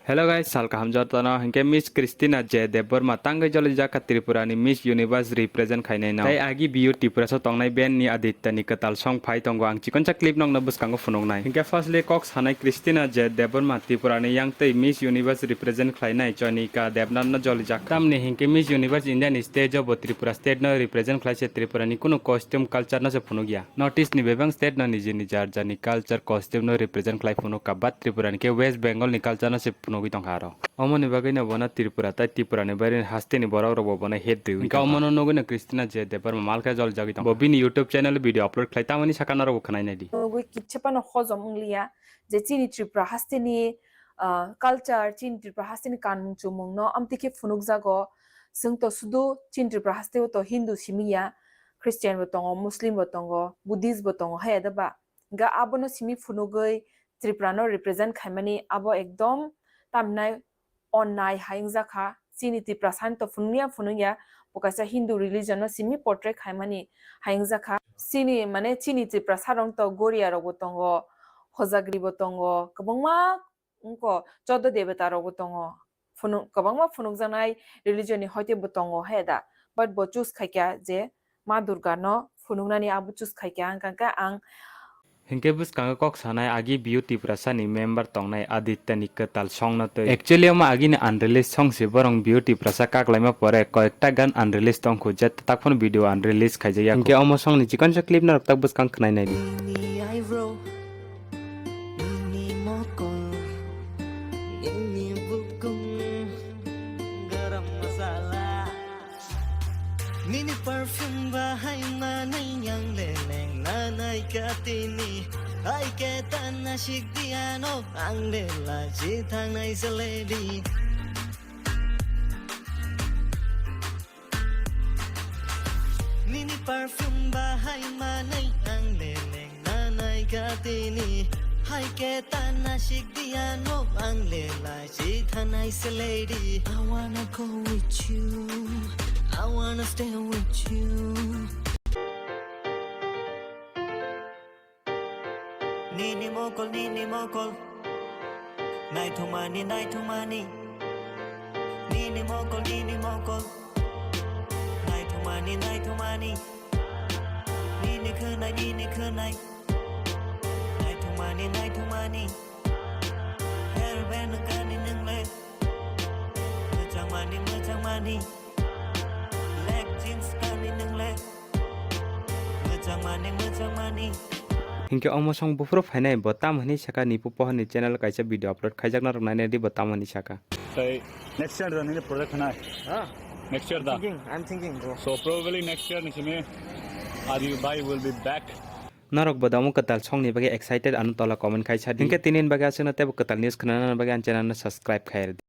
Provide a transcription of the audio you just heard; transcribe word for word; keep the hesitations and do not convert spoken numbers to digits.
Hello guys, sal kaham jotono. Hinkhe Miss Christina J Debbarma tangwi jolijak kha Tripura ni Miss Universe represent khainai no. Tai agi biyo Tripura so tongnai band ni Aditya ni kwtal song phai tongo. Ang chikonsa clip nokno bwskango phunuknai. Hinkhe firstly kok sanai Christina J Debbarma Tripura ni yang tei Miss Universe represent khlainai Chonika Debnath no jolijak. Tamni hinkhe Miss Universe India ni stage o bo Tripura state no represent khlai se Tripura ni kunu costume culture no se phunukya. North East ni bebak state no niji ni jar jar ni culture costume no represent khlai phunuk kha, but Tripura ni khe West Bengal ni culture no se phunugwi tongkha aro. Omo ni bagwi no bono Tripura tai Tripura ni baire ni haste ni borok rok bo bono hate rwi tongkha. Omo no nugwi no Christina J Debbarma mal khe jol jagwi tongkha. Bo bini YouTube channel o video upload khlai tamani saka norok bo khwnai nai di. Nugwi kitsa phano hojom wng liya je chini Tripura haste ni, ah, culture, chini Tripura haste ni kanmung chumung no amtwi khe phunuk jago. Chwng to sudu chini Tripura haste o to Hindu simi ya, Christian bo tongo, Muslim bo tongo, Buddhist bo tongo, haya da ba? Ga abono simi phunugwi Tripura no represent khaimani abo ekdom tamnai onnai hai wngjakha. Chini Tiprasa ni to phunukya phunukya, bo kaisa Hindu religion no simi portray khaimani hai wngjakha. Chini mane chini Tiprasa rok to Goria rok bo tongo, Hojagri bo tongo, kwbangma wngkha, chodo debeta rok bo tongo. Phunuk, kwbangma phunukjaknai religion ni hoite bo tongo he da. But bo choose khaikha je Ma Durga no phunuknani abo choose khaikha, hwnkha khe ang. Hinkhe bwskango kok sanai agi biyo Tiprasa ni member tongnai Aditya ni kwtal song no twi. Actually omo agi ni unreleased song se, borong biyo Tiprasa kaklaima pore koyekta gan unreleased tongkhu je tak phano video unreleased khaijakya. Hinkhe omo song ni chikonsa clip norok tak bwskang khwnai nai di. Nini eyebrow, nini mokol, nini bukum, garam masala. Nini perfume bahai manai yang leleng nanai katini. Hai ke tana sik diano ang lela ji thangnai jalebi. Nini perfume bahai manai ang leleng nanai katini. Hai ke tana sik diano ang lela ji thangnai jalebi. I wanna go with you. I wanna stay with you. Nini mokol, nini mokol. Naithumani, naithumani. Nini mokol, nini mokol. Naithumani, naithumani. Nini khwnai, nini khwnai. Naithumani, naithumani. Hairband kani nwngle. Mwchangmani, mwchangmani. Black jeans kani nwngle. Mwchangmani, mwchangmani. Hinkhe omo song buphuru phainai bo tamo hinwi saka Nipu Pohor ni channel kaisa video upload khaijak norok nainai di bo tamo hinwi saka. Tei next year da nini project khanai? Ha? Next year da? Thinking, I'm thinking, bro. So probably next year ni simi Adi bhai will be back. Norok bo da omo kwtal song ni bagwi excited ano tola comment khai sa di. Hinkhe tini ni bagwi aswkno teibo kwtal news khwnana bagwi ani channel no subscribe khai rw di.